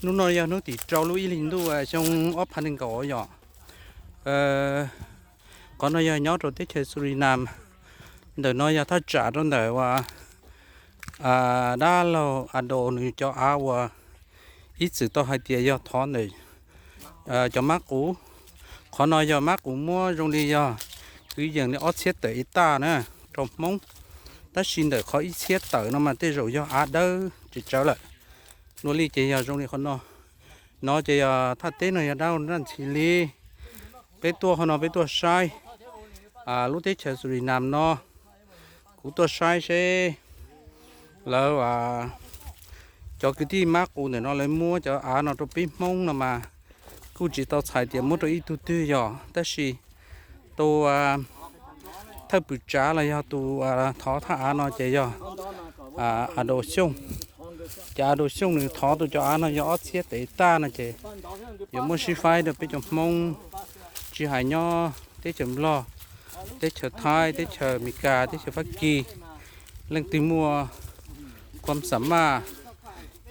Hnub no yog hnub tim rau lub ib hlis ntuj xyoo ob phav nees nkaum yom. Qhov no yog nyob rau teb chaws Suriname. Ntawm no yog thaj tsam rau ntawm uas dab laug Ado nws cov av uas ib txwm tau hais tias yog thov ntawm cov mab qus. Qhov no yog mab qus muab zoo li yog kwv yees li ob txhiab tawm ib taj na rau Hmoob, tab sis ntawm qhov ib txhiab tawm no mas tej zaum yog av dawb tsis tsawv lawm. Dua li ces yog zoo li qhov no. No ces yog thaj teb no yog dab laug Nraj Ntxhi li. Peb tuaj qhov no peb tuaj saib lub teb chaws Suriname no. Kuv tuaj saib seb lawv cov kwv tij mab qus ntawm no lawv muab cov av no rau peb Hmoob no mas kuj tsis tau txhais tias muab rau ib tug twg yog, tab sis tus thawj pwm tsav los yog tus thov thaj av no ces yog Ado Xyooj. Ces Ado Xyooj nws thov tus cov av no yog ob txhiab tawm ib taj no ces yuav muab sib faib rau peb cov Hmoob, tsis hais nyob teb chaws Nplog, teb chaws Thaib, teb chaws Amelikas, teb chaws Fab Kis, leej twg muaj khuam xa maj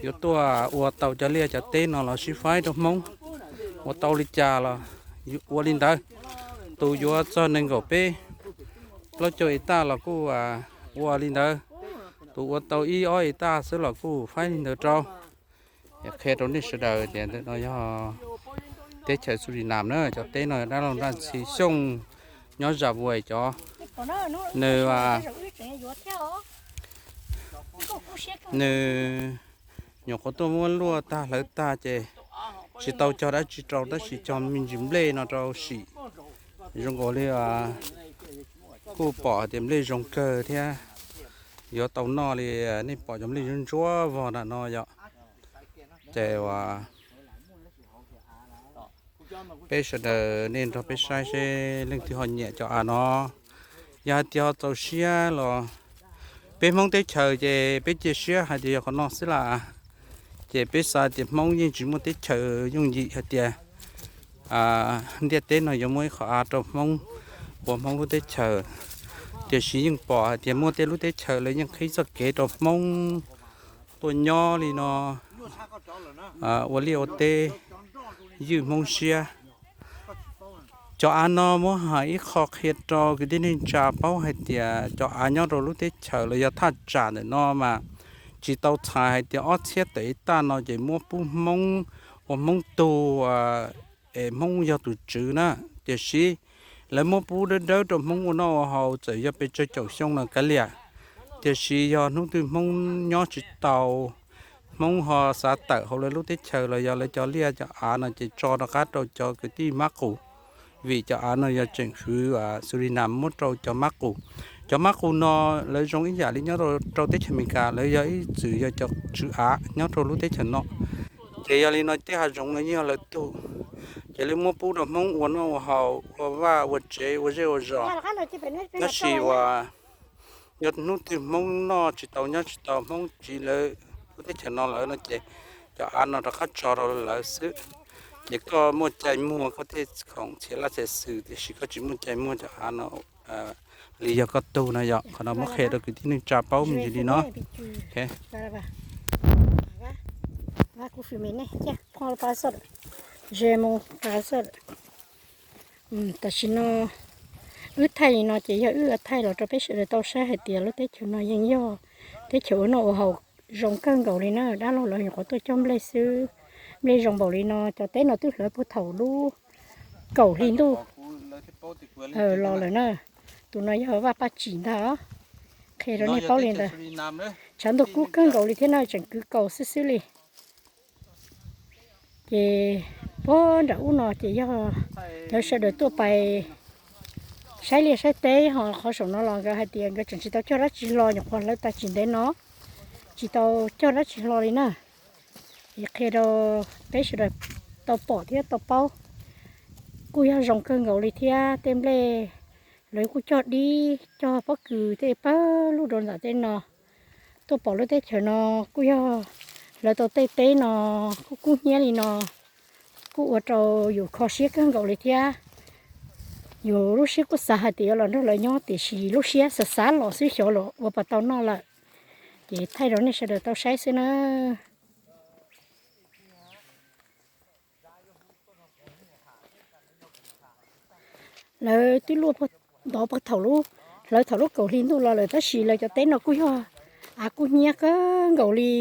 yuav tuaj ua tau cov liaj cov teb no los sib faib rau Hmoob, ua tau li cas los ua li ntawd. Tus yuav txog nees nkaum peb plaub caug ib taj los kuj ua li ntawd, tus ua tau ib ob ib taj xwb los kuj faib li ntawd rau. Yog qhia rau nej sawv daws tias ntawm no yog teb chaws Suriname na, cov teb no dab laug Nraj Ntxhi Xyooj nyob Zam Vuais cov, nws nws nyuam qhuav tuaj muab luaj tag hlawv tag ces tsis tau cog dab tsi rau tab sis cog me ntsis nplej no rau sim. Zoo nkaus li kuj pom hais tias nplej zoo kawg thiab, yuav tau noj li. Nej pom cov nplej ntsuab ntsuab vog nram no yom. Ces uas peb sawv daws nej nrog peb saib seb leej twg ho nyiam cov av no. Yog hais tias ho txaus siab los peb Hmoob teb chaws ces peb cia siab hais tias yog qhov no xwb las. Ces peb xav tias Hmoob yeej tsis muaj teb chaws yooj yim hais tias ntiaj teb no yuav muaj ib qho av rau Hmoob ua Hmoob lub teb chaws. Tiam sis yeej pom hais tias muaj tej lub teb chaws lawv yeej qhib txoj kev rau Hmoob tuaj nyob li no, ua liaj ua teb, ywj Hmoob siab. Cov av no muab hais ib qho qhia rau kwv tij neej tsa paub hais tias cov av nyob rau lub teb chaws los yog thaj tsam ntawm no mas tsis tau txhais hais tias ob txhiab tawm ib taj no ces muab pub Hmoob ua Hmoob tug es Hmoob yog tus tswv na. Tiam sis lawv muab pub dawb dawb rau Hmoob ua noj ua haus txawm yog pes tsawg caum xyoo los kav liam. Tiam sis yog hnub twg Hmoob nyob tsis tau, Hmoob ho xav tawm hauv lawv lub teb chaws los yog lawv cov liaj cov av no ces tso rov qab rau cov kwv tij mab qus, vim cov av no yog tseem hwv Suriname muab rau cov mab qus. Cov mab qus no lawv zoo ib yam li nyob rau teb chaws Amelikas, lawv yog ib txwm yog cov tswv av nyob rau lub teb chaws no. Ces yog li no tej hav zoov no yeej yog lawv tug, ces lawv muab pub rau Hmoob ua noj ua haus, ua vaj ua tsev, ua zej ua zos. Tab sis uas yog hnub twg Hmoob noj tsis tau nyob tsis tau, Hmoob tsiv lawv lub teb chaws no lawm no ces cov av no rov qab tso rau lawv xwb. Ces koj muaj cai muag koj thiaj khoom txhiam laj txhiam xwm, tiam sis koj tsis muaj cai muag cov av no li yog koj tug no yom. Qhov no muab qhia rau kwv tij neej tsa paub me ntsis li no. Tam sim no wb thaij li no ces yog wb thaij los rau peb sawv daws tau saib hais tias lub teb chaws no yeej yog teb chaws ua noj ua haus zoo kawg nkaus li na. Dab laug lawv nyuam qhuav tuaj cog nplej xwb, nplej zoo npaum li no. Cov teb no twb hlawv puag thaum lub kaum hli ntuj los lawm na. Tus no yog vaj paj tsim ntag, qhia rau nej paub li ntawd. Tshav ntuj kub kawg nkaus li thiab na, tseem kwv kaus xwb xwb li. Ces puag nram ub no ces yog lawv sawv daws tuaj pais saib liaj saib teb, ho qhov saum no los nkawd hais tias nkawd tseem tsis tau cog dab tsi hlo, nyuam qhuav hlawv tag tsis ntev no, tsis tau cog dab tsi hlo li na. Es qhia rau peb sawv daws tau pom thiab tau paub, kuj yog zoo kawg nkaus li thiab. Tej nplej lawv kuj cog dib cog pob kws tej pawg lug rau ntawm tej no. Tuaj pom lub teb chaws no kuj yog hlawv tau tej teb no kuj kub hnyiab li no, kuj ua rau yus kho siab kawg nkaus li thiab. Yus lub siab kuj xav hais tias yuav los nrog lawv nyob, tiam sis lub siab xav xav los xwb xyov los ua puas tau noj lawm. Ces thaij rau nej sawv daws tau saib xwb na. Lawv twb luaj puag, ntov puag thaum lub, hlawv thaum lub kaum hli ntuj los lawm, tab sis lawv cov teb no kuj yog, av kuj hnyiab kawg nkaus li,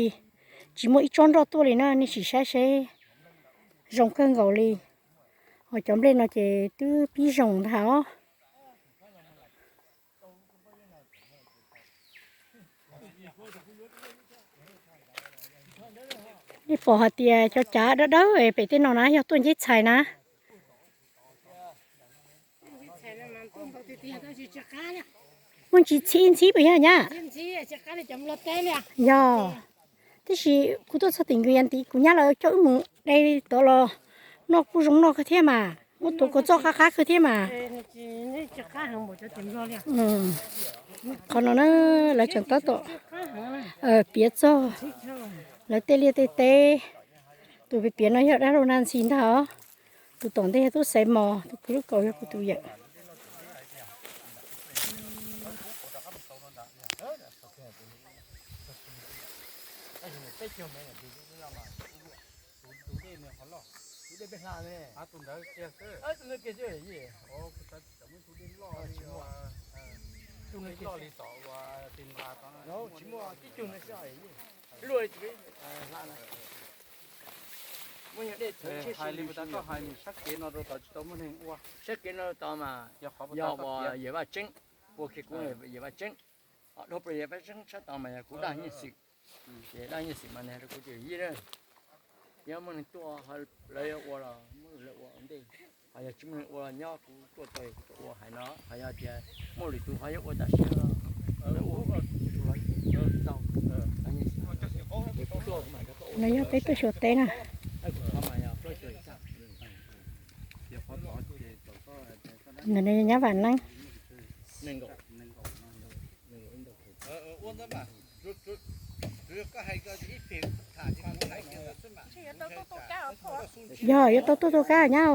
tsis muaj ib tsob nroj tuaj li na. Nej sim saib seb, zoo kawg nkaus li. Ho cov nplej no ces twb pib zoo ntag os. Nej pom hais tias cov cav dawb dawb pem tej no na yog tuaj nceb txhais na. Muaj ntsis txhib ntxhib puas yog nyab? Yog, tab sis kuv tuaj txog tim nkawd yav ntiv kuv nyab lawv coj wb mus de tod los noj kuj zoo noj kawg thiab mas, muab tuav kom txoj qab qab kawg thiab mas. Qhov no na, lawv tseem tab tom piav txog lawv tej liaj tej teb. Tus piav piav no yog dab laug Nas Ntxhi ntag os. Tus tom ntej yog tub Xaiv Mos, tus kwv lub kaus yog kuv tus yawm. Hais li puas tas koj hais nws sab kev no rau tod tsis tau muaj neeg ua. Sab kev no rau tod mas yog uas Yawm Vaj Tseeb, ua kiag kuv Yawm Vaj Tseeb. Dhau plaws Yawm Vaj Tseeb sab tod mas yog kuv daj nyiaj xwm. Ces daj nyiaj xwm mas nws hais rau kuv tias yij, yog muaj neeg tuaj lawv yuav ua los muab lawv ua ua ntej, ho yog tsis muaj neeg ua los nyob kuv tuaj tau kuv tuaj ua hais no, ho yog tias muaj lwm tus ho yuav ua tam sim no. No yog peb tuaj xyuas teb na. Ntawm no yog nyab Vam Neeb. Yog yuav tau tuaj tua kab nyab.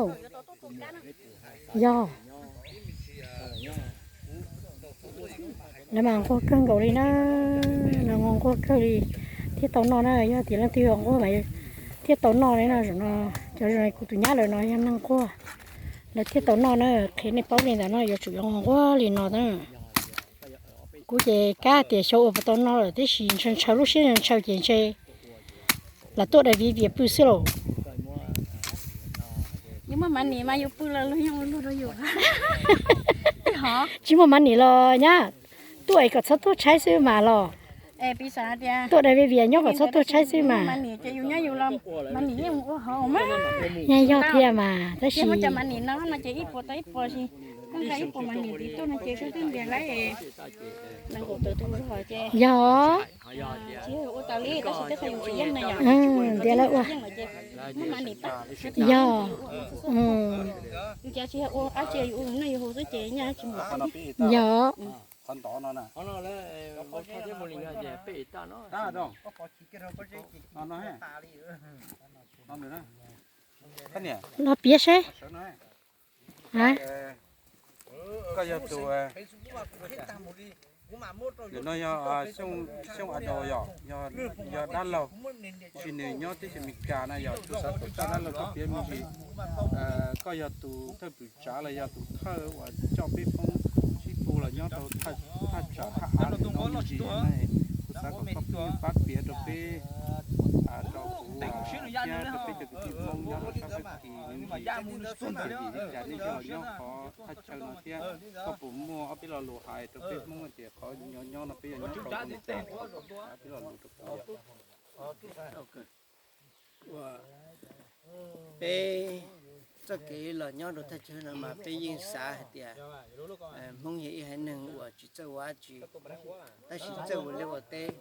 Yog. Lawv mas nquag kawg nkaus li na. Lawv nquag kawg li thiaj tau noj na. Yog tias leej twg nquag mas thiaj tau noj li no. Cov kuv tus nyab lawv no yog neeg nquag, lawv thiaj tau noj na. Qhia nej paub li ntawd no, yuav tsum yuav nquag li no na. Kuv ces kab tias xyov ua puas tau noj lawm, tiam sis ntshaw ntshaw lub siab ntshaw ces ntshe lam tuaj dai viv vias pw xwb lauj. Tsis muaj mas nim los nyab, tuaj es kom txhob tuaj tshaib xwb mas los. Tuaj dai viv vias nyob kom txhob tuaj tshaib xwb mas. Nyaj yog thiab mas tab sis yog ntiav lawv ua. Yog, yog, los piav seb. Koj yog tus, nim no yog Xyooj Ado yom, yog dab laug, tab sis nws nyob teb chaws Amelikas na yom, kuv xav kom koj dab laug koj piav me ntsis. Koj yog tus thawj pwm tsav los yog tus thawj uas coj peb Hmoob sib pug los nyob rau thaj tsam thaj av no me ntsis na, kuv xav kom koj pab piav rau peb, rau kuv thiab rau peb cov kwv tij Hmoob nyob rau sab Fab Kis me ntsis, txog ntawm li cas nej coj los nyob qhov thaj chaw no thiab koj puas muaj ob peb lo lus hais rau peb Hmoob tias qhov nyob nyob no peb yuav nyob tau zoo li cas, ob peb lo lus rau kuv yom. Peb txoj kev los nyob rau thaj chaw no mas peb yeej xav hais tias Hmoob yog ib haiv neeg uas tsis txawj ua dab tsi, tab sis txawj ua liaj ua teb.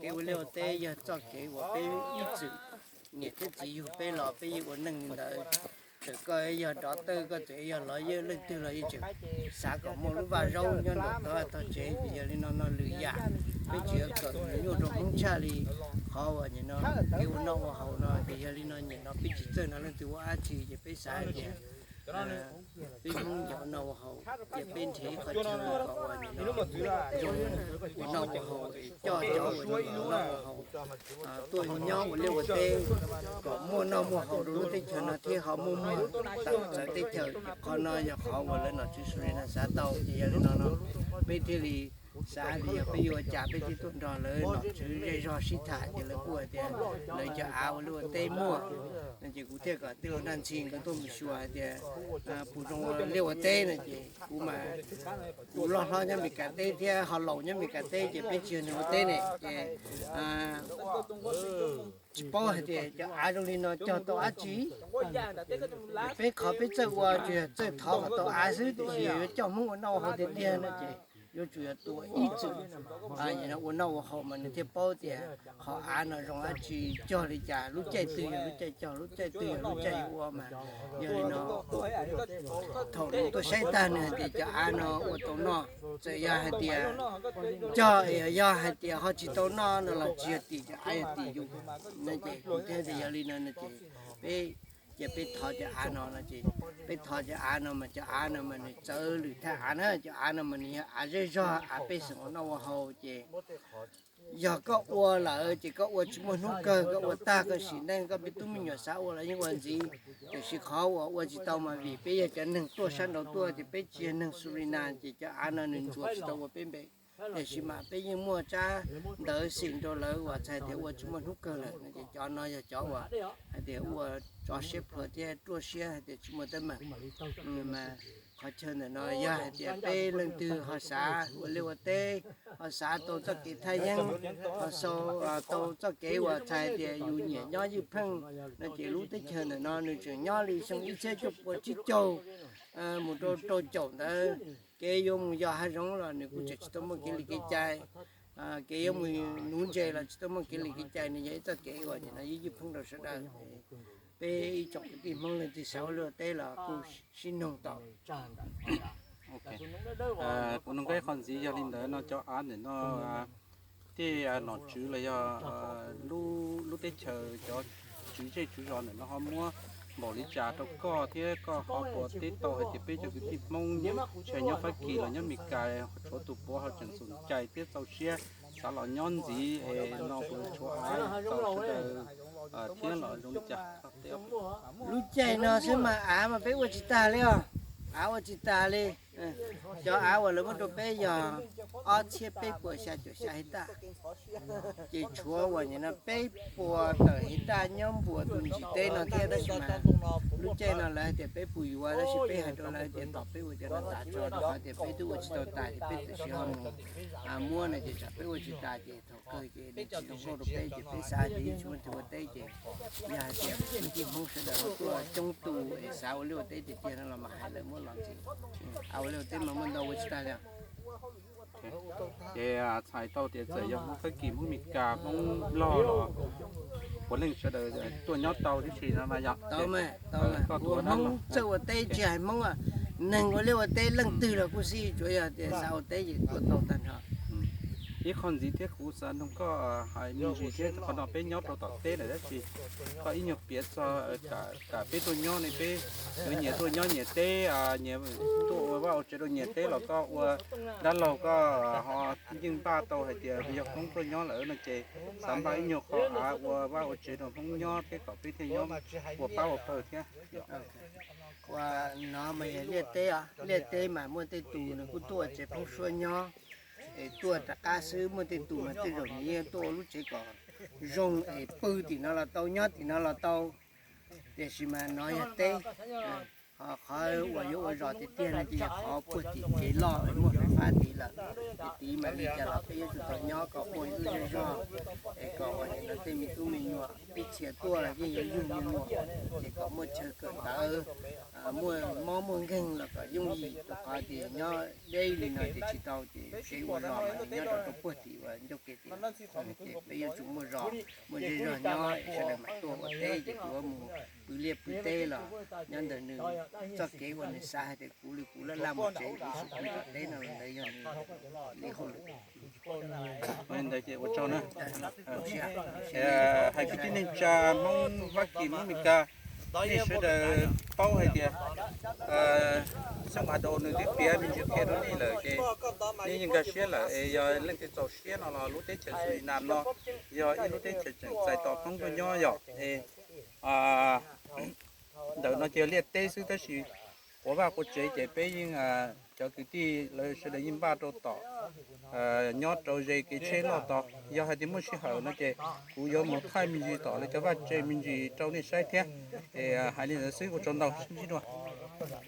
Kev ua liaj ua teb yog txoj kev uas peb ib txwm niam thiab txiv yug peb los peb yeej ua neej li ntawd. Txawm koj yog dov tawj, koj txawm yog lawyer leej twg los yeej tseem xav kom muaj lub vaj zaub nyob nraum tog tog tsev. Ces yog li no no lwm yam peb tseem yuav kawm nyuaj rau Hmoob tshaj li qhov uas nim no kev ua noj ua haus no. Ces yog li no nim no peb tsis txawj no leej twg ua dab tsi ces peb xav hais tias Peb Hmoob cov ua noj ua haus, ces peb nrhiav ib qhov chaw kom ua noj ua haus, coj cov uas noj ua haus tuaj nyob ua liaj ua teb, kom muaj noj muaj haus rau lub teb chaws no thiab ho muaj muag tawm txawv teb chaws. Ces qhov no yog qhov uas lawv nom tswv Surina xav tau, ces yog li no no peb thiaj li xav hais tias yog peb yuav ua cas peb thiaj tuaj nrog lawv nom tswv zej zog sib tham, ces lawv kuj hais tias lawv cov av ua liaj ua teb muaj no. Ces kuv thiaj kom tij laug Naj Ntxhi nkawd tuaj mus xyuas hais tias puas zoo ua liaj ua teb no. Ces kuv mas kuv loj hlob nyob Meskas teb thiab ho laus nyob Meskas teb, ces peb tsis yog neeg ua teb ne, ces tsis paub hais tias cov av zoo li no cog tau dab tsi. Peb qhov peb txawj ua tsuas yog txawj thov kom tau av xwb, tiam sis yuav coj Hmoob ua noj ua haus tiag tiag no ces yuav tsum yog tua ib txwm ua noj ua haus mas nws thiaj paub tias qhov av no zoo dab tsi, cog li cas, lub caij twg yog lub caij cog, lub caij twg yog lub caij yuav ua mas. Yog li no thaum nws tuaj saib tag nws hais tias cov av no ua tau noj, txawm yog hais tias cog, yog hais tias ho tsis tau noj no los tsis yog tim cov av, yog tim yus no. Ces kuv thiaj tias yog li no no ces peb, ces peb thov cov av no no ces peb thov cov av no mas cov av no mas nws txawv lwm thaj av na. Cov av no mas nws yog av zej zog, av pej xeem ua noj ua haus. Ces yog koj ua lawm ces koj ua tsis muaj hnub kawg, koj ua tag koj sim neej, koj me tub me nyuam xav ua los yeej ua ntxiv. Tiam sis qhov uas ua tsis tau mas vim peb yog cov neeg tuaj sab nraud tuaj, ces peb tsis yog neeg Surina, ces cov av no nws ntsuas tsis tau ua peb npe. Tiam sis mas peb yeej muaj tsab ntawv xim rau lawv uas txhais tias ua tsis muaj hnub kawg lawm no. Ces cov no yog cov uas hais tias ua tso siab plhuav thiab ruaj siab hais tias tsis muaj teeb meem. Mas qhov chaw ntawm no yog hais tias peb leej twg ho xav ua liaj ua teb, ho xav tau txoj kev thaj yeeb, ho xav tau txoj kev uas txhais tias yus nyiam nyob ywj pheej no, ces lub teb chaws ntawm no nws tseem nyob li xyoo ib txhiab cuaj puas tsib caug mus rau rau caum ntawd. Kev yuav mus yos hav zoov los nws kuj tseem tsis tau muaj kev li kev cai, kev yuav mus nuv ntses los tsis tau muaj kev li kev cai. Nws yog ib txoj kev uas nim no ywj ywj pheej rau sawv daws. Peb ib tsoom kwv tij Hmoob leej twg xav ua liaj ua teb los kuj sib noog tau. Kuv nug koj ib qho ntxiv, yog li ntawd no cov av ntawm no tej nom tswv los yog lub teb chaws cov tswv zej tswv zos ntawm no ho muab npaum li cas rau koj thiab koj ho puas teb tau hais tias peb cov kwv tij Hmoob tsis hais nyob Fab Kis los nyob Mes Kas, tshuav tus puav ho tseem xum cai thiab txaus siab xav los nyob ntxiv es no puas tshuav av tau sawv daws thiab los zoo li cas? Lub caij no xwb mas av mas peb ua tsis tag li os. Av ua tsis tas li. Cov av uas lawv muab rau peb yog ob txhiab peb puas xya caum xya hej taj, ces tshuav uas nim no peb puas tawm hej taj nyob npuas tus ntsis teb no thiab. Tab sis mas lub caij no lawv hais tias peb puas yuav, tab sis peb hais rau lawv tias tos peb ua cov no tas tso, rau qhov tias peb twb ua tsis tau tas ces peb tam sim ho mus muab no ces tsam peb ua tsis tas ces thaum kawg ces nws tsis zoo nkauj rau peb, ces peb xav tias yeej tsis muaj leej twg ua teb, ces yog hais tias kwv tij Hmoob sawv daws ho tuaj coob tus es xav ua liaj ua teb tiag tiag no los mas hais lawv muab los ntxiv. Av ua liaj ua teb mas muaj ntau ua tsis tag li. Ces txhais tau tias txawm yog Hmoob Fab Kis, Hmoob Mes Kas, Hmoob Nplog los puav leej sawv daws tuaj nyob tau tib si no na yog? Tau mas, tau mas. Koj tuaj Hmoob txawj ua teb, tsis hais Hmoob, neeg ua liaj ua teb leej twg los kuj xij, tsuav yog tias xav ua teb ces tuaj tau tag nrho. Ib qho ntxiv thiab kuv xav nug koj hais me ntsis thiab, qhov no peb nyob rau tom teb lawm, tab sis koj ib nyuag piav txog kam peb tuaj nyob ne, peb yuav nyias tuaj nyob nyias teb, nyias tuaj ua vaj ua tsev rau nyias teb los koj ua dab laug koj ho yeej npaj tau hais tias yog Hmoob tuaj nyob lawm no ces xav npaj ib nyuag qhov av ua vaj ua tsev rau Hmoob nyob thiab kom peb thiaj nyob ua pab ua pawg thiab. Ua no mas yog liaj teb, liaj teb mas muaj tej tus nws kuj tuaj ua tsev pheeb suab nyob es tuaj rov qab xwb, muaj tej tus mas tej zaum nws yeej tuaj ua lub tsev kom zoo es pw tim no los tau, nyob tim no los tau. Tiam sis mas no yog teb, ho qhov uas yuav ua zos tiag tiag no ces yog qhov puag tim kev loj muaj fais fab tid lawm. Ces tid mas li cas los peb yuav tsum tau nyob kom muaj ib lub zej zog es kom ua li no tej me tub me nyuam ib txhia tuaj los yeej yuav yug me nyuam, ces kom muaj chaw kawm ntawv, muaj mob muaj nkeeg los kom yooj yim, rau qhov tias nyob deb li no ces tsis tau, ces peb ua zos mas nyob rau rau puag tim uas ncauj kev tid. Ces peb yuav tsum muaj zos, muaj zej zog nyob es sawv daws mam tuaj ua teb, ces kuv yuav mus pw liaj pw teb los nyob ntawm nws txoj kev uas nws xav hais tias kuv li kuv laj laj mus tsev, kuv sim pw tom teb no los ntawd yog nws li hauj lwm. Ua li ntawd ces ua tsaug na. Hais kwv tij neej tsa Hmoob Fab Kis, Hmoob Mes Kas, Nej sawv daws paub hais tias Xyooj Has Daus nws twb piav me ntsis qhia rau nej lawm ces nej yeej nkag siab lawm. Es yog leej twg txaus siab no los lub teb chaws Surinam no yog ib lub teb chaws tseem txais tos Hmoob tuaj nyob yom. Es ntawm no ces yog liaj teb xwb tab sis quav vaj quav tsev ces peb yeej, cov kwv tij lawv sawv daws yeej npaj rau tom, nyob rau ze kev tsheb loj tod. Yog hais tias muaj sij hawm no ces kuv yuav mus thaij me ntsis tom lawv cov vaj tse me ntsis rau nej saib thiab. Es hais li ntawd xwb, ua tsaug ntau, sib ntsib dua.